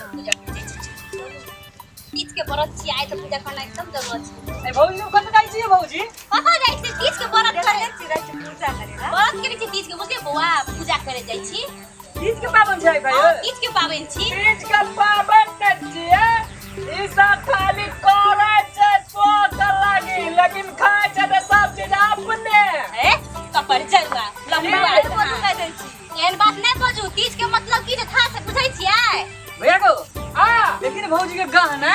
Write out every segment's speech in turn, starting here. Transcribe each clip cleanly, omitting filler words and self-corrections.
चलू पूजा करे जाइ छी। तीज के व्रत छी आइ, तऽ पूजा करना एकदम जरूरत छै। ए भौजी, कतऽ जाइ छियै भौजी? कतऽ जाइ छी? तीज के व्रत करे छी, जाइ छी पूजा करे ला। व्रत करे छी तीज के, बुझलियै बौआ? पूजा करे जाइ छी। तीज के पाबनि छै भाई? हँ, तीज के पाबनि छी। तीज के पाबनि नहि छियै ई सब, खाली करै छै शौक लागी, लेकिन खाय छै तऽ सब चीज अपने। ए कपर जरुआ लम्बुआ, बोलू कह दै छी। एहन बात नहि बजू। तीज के मतलब की छै था से बुझै छियै? भैया को आ लेकिन भौजी के गहना।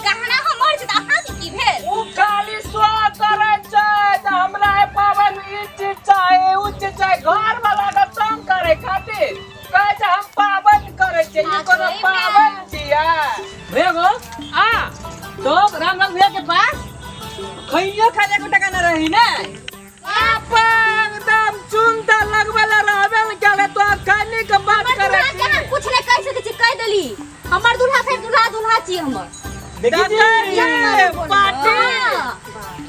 गहना हमर छै तऽ अहाँके की भेल? उ खाली शौक करै छै तऽ हमरा एहि पाबनि ई चीज चाही, उ चीज चाही, घर वाला के तंग करै खातिर कहै छै हम पाबनि करै छियै। ई कोनो पाबनि छियै? भैया को आ तो राम राम भैया के पास खइयो खा ले टका न रही ने। अपन एकदम चुनता लगबै ला रहबे ने केले तो खैनी के बात हमर करै दूल्हा के छी। हम कुछ नहि कहि सकै छी, कहि देली। हमर दूल्हा फेर दूल्हा दूल्हा छी हमर। देखी जी। देखै छी, पार्टी हाँ।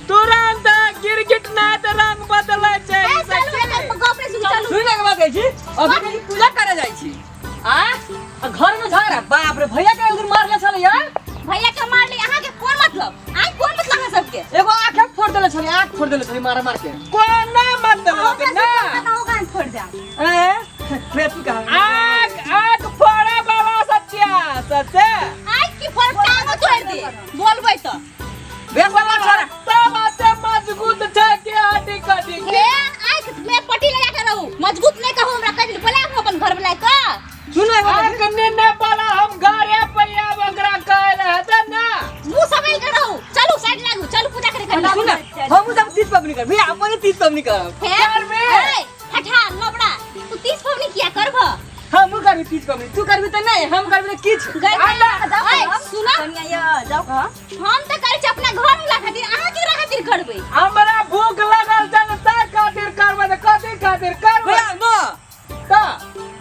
तुरंत गिरगिट ना तऽ रंग बदलै छै। ए, चलू, एकर गप नहि सुनू, चलू। सुन के बात कहै छी, अभी कहीं पूजा करे जाइ छी आ आ घर में झगड़ा, बाप रे, भैया के उधर मारले छलै यार। भैया के मारली, अहाँ के कोन मतलब? आइ कोन मतलब अहाँ सबके? एगो आंख फोड़ देले छलै, आंख फोड़ देले छलै मार मार के। कोना मतलब हमरा ना से पता होगा, हम फोड़ जाम। ए भैया, तू कहा आग आग फोड़े वाला सच्चा सच्चे। आइ की फोड़, टांगो तोड़ दे बोलबै तऽ। भैया सब बात छोड़ा। सब आते मजबूत छै के हड्डी कटी के। हे, आँख में पट्टी लगा के रहू, मजबूत नहीं कहू हमरा। कहि देली, बोला हम अपन घर वाला के। सुन एगो बात। आग निन्ने वाला हम घरे पे आब ओकरा कहै रहते ना। मुंह संभाल के रहू। चलू, साइड लागू, चलू पूजा करे करना। सुन, हम सब तीज पबनी कर भैया, अपन तीज पबनी करब। हे करबे। हे फटा लबड़ा, तू 30 पबनी किया करब? हम करबी तीज पबनी, तू करबी तऽ नहीं, हम करबी तऽ किछु। गए सुन। कनिया ये जाओ कहा। हम तऽ करै छी अपना घर वाला खातिर, अहाँ केकरा खातिर करबै? हमरा भूख लगल छै ने, ता खातिर करबै तऽ कथी खातिर करबै? भैया न ता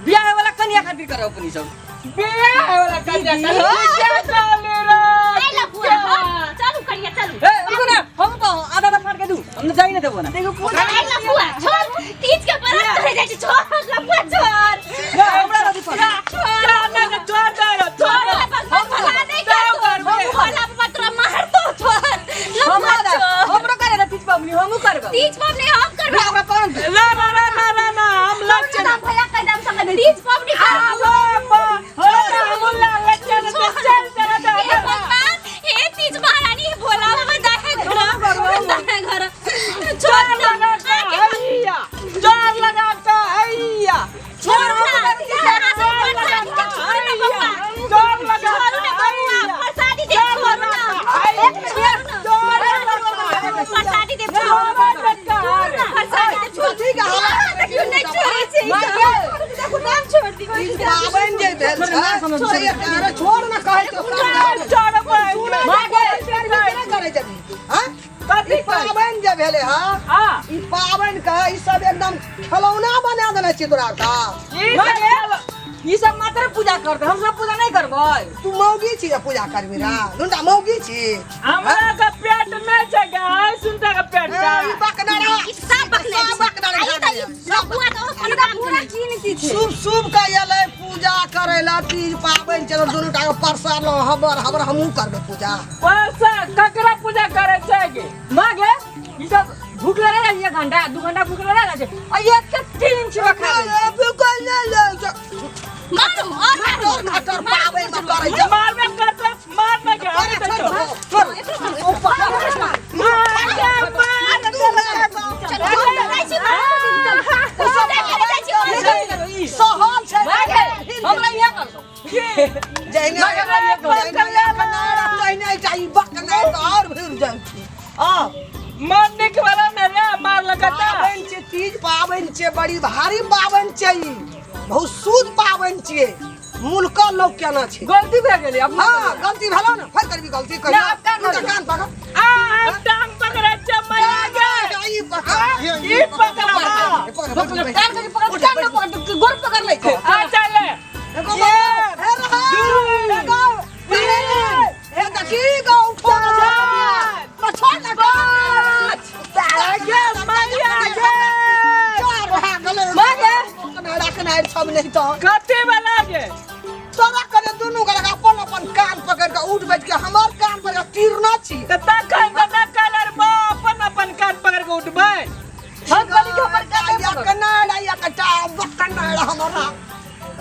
बियाह वाला कन्या खातिर करब अपनी सब। बियाह वाला कन्या करबै क्या चली रे? ए लफुआ, हाँ, चलू करिया, चलू। ए रुको ना, हम तो आधा आधा फाड़ के दू, हम तो जाई ना देबो ना। देखो पूजा। ए लफुआ छोड़, तीज के बरत करे जाइ छी, छोड़ लफुआ छोड़। ना, हमरा रदी पर। छोड़ ना, छोड़ दे, छोड़। हम भला नहीं कर, भोला बाबा तोरा मारतो, छोड़ लफुआ छोड़। हमरो करे ना तीज पबनी, हमहू करब। तीज पबनी हम करबै। भैया, ओकरा पकड़ दे। ना ना ना ना ना ना, हम लग हम भैया कह दाम समझ। तीज पबनी करब। हे भगवान, हे तीज महारानी, हे भोला बाबा, दाहे घर, दाहे घर, छोड़ ना, छोड़ ना, अहाँ सब प्रसादी के छोड़ू ना बौआ। छोड़ू ना बौआ, प्रसादी दे, छोड़ू ना। छोड़ू ना। प्रसादी दे, छोड़ू ना, प्रसादी दे, छोड़ू। ठीक है। हाँ, देखियौ, नहि छोड़ै छै ई सब। देखो नाम छोड़ दी। ई पाबनि जे भेल छै से अरे छोड़ ना, कहै तो करै जबी। हाँ, ई पाबनि जे भेलै हँ, ई पाबनि के ई सब एकदम खेलौना बना देने छी तोरा का। ई सब मात्र पूजा करते, हम सब पूजा नहीं करबै। तू मौगी छी जे पूजा करबी रा? दुनटा मौगी छी। हमरा के पेट नहीं छै गे, सुनता के पेट ए, छै। ई बकनारा। ई सब बकने सब छै। बकनारा आ ई तऽ ई लफुआ तऽ कोनो काम पूरा के नहि। की की छै? शुभ शुभ के एलै पूजा करै ला, तीज पाबनि चलो, दुनू टा के परसाद लो, हबर हबर हमहूँ करबै पूजा। पैसा ककरा पूजा करे छै गे? माँ गे, ई सब भूख लगे रहा, एक घंटा दू घंटा भूख लगे रहा छै आ एक के तीन छिपा खा लै छै। बिल्कुल नहि लै छै। मारू और मारू। खटर खटर पाबनि मे करै छै। मारबे करते, मारबे के हम अरे तऽ छोड़ छोड़। छोड़। एकरो ओ पकड़। मार के, मार। चलू, हम तऽ जाइ छी, मारू। पूजा करे जाइ छी, मारू। ई सहल छै। माँ गे, हमरा इहाँ कर दो। जहिने जहिने बकनारा तहिने चाही, बकनार तऽ आओर भिड़ जाइ छै। आ मन निक वाला ने रे मार लगता। पाबनि छै, तीज पाबनि छै, बड़ी भारी पाबनि छै, ई बहुत शुद्ध पाबनि छियै, मुल्क लोक केना छै। गलती भए गेलै अब। हाँ, गलती भेलो ने, फेर करबी गलती कहियो। ना, आब का तू तऽ करबै? कान पकड़। आ हम टांग पकड़े छै मैया गे। ई पकड़। ई पकड़। पकड़। कान के पकड़, कान के पकड़, गोड़ पकड़ लै छै। आ चले। एगो हे रहा, एगो तीन, हे देखी गो उठो ना, छोड़ ना, पाँच। गे मैया गे। चार भए गेलै। माँ गे। रखनाइ सब नहि तऽ कथी वाला गे? तोरा करे दुनू गोरा। उठ बैठ के हमर कान पर तीर न छी। तऽ तखन तऽ न कलर बा अपन अपन कान पकड़ के उठबै। हम कहली कि हमर कान या कनाड़ा या कटा बकनाड़ा हमरा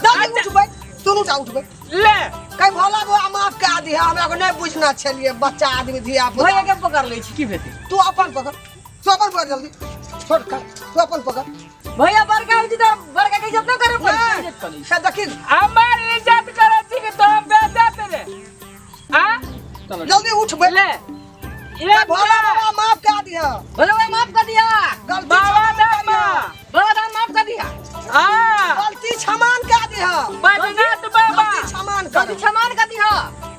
दादी उठ बैठ, दुनू टा उठ बैठ। ले कहीं भोला बाबा माफ कए दिहा, हमरा को नहीं बुझना छलिए, बच्चा आदमी धिया पुता। भैया के पकड़ लै छी की भेतै? तू अपन पकड़, तू अपन पकड़ जल्दी, छोड़ कर, तू अपन पकड़। भैया बड़का होइ छी तऽ बड़का के इज्जत न करे पड़ै, इज्जत करै। हे देखी हमर इज्जत करै छी कि तो बेइज्जत रे? आ जल्दी उठ बैठ। ले कहीं भोला बाबा माफ कए दिहा। भोला बाबा माफ कर दिया। गलती बाबा क्षमा धाम कर दिहा। बाबा धाम माफ कर दिया। हाँ गलती क्षमान कर दिहा। बैजनाथ बाबा गलती क्षमान कर, गलती क्षमान कर दिया।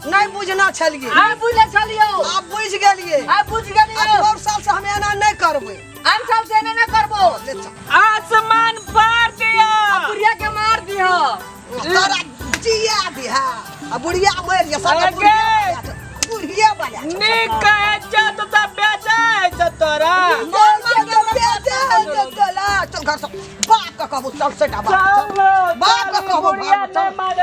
नहीं बुझना छलिए। आ बुझले छलियो। आब बुझ गेलिए। आ बुझ गेलियो। अब और साल से हम एना नहीं करबै। हम साल से एना नहीं करबो। ले चल। आसमान पार दिया। आ बुढ़िया के मार दिया। तोरा जिया दिहा आ बुढ़िया मरि जा सबटा। अगे। बुढ़िया बजा छौ, बुढ़िया बजा छौ। नीक कहै छौ तऽ सब बेचै छौ तोरा। चल घर से, बाप के कहबो, चल सेटा बाप, चल बाप के कहबो, बुढ़िया बाप, चल। नहि मानै।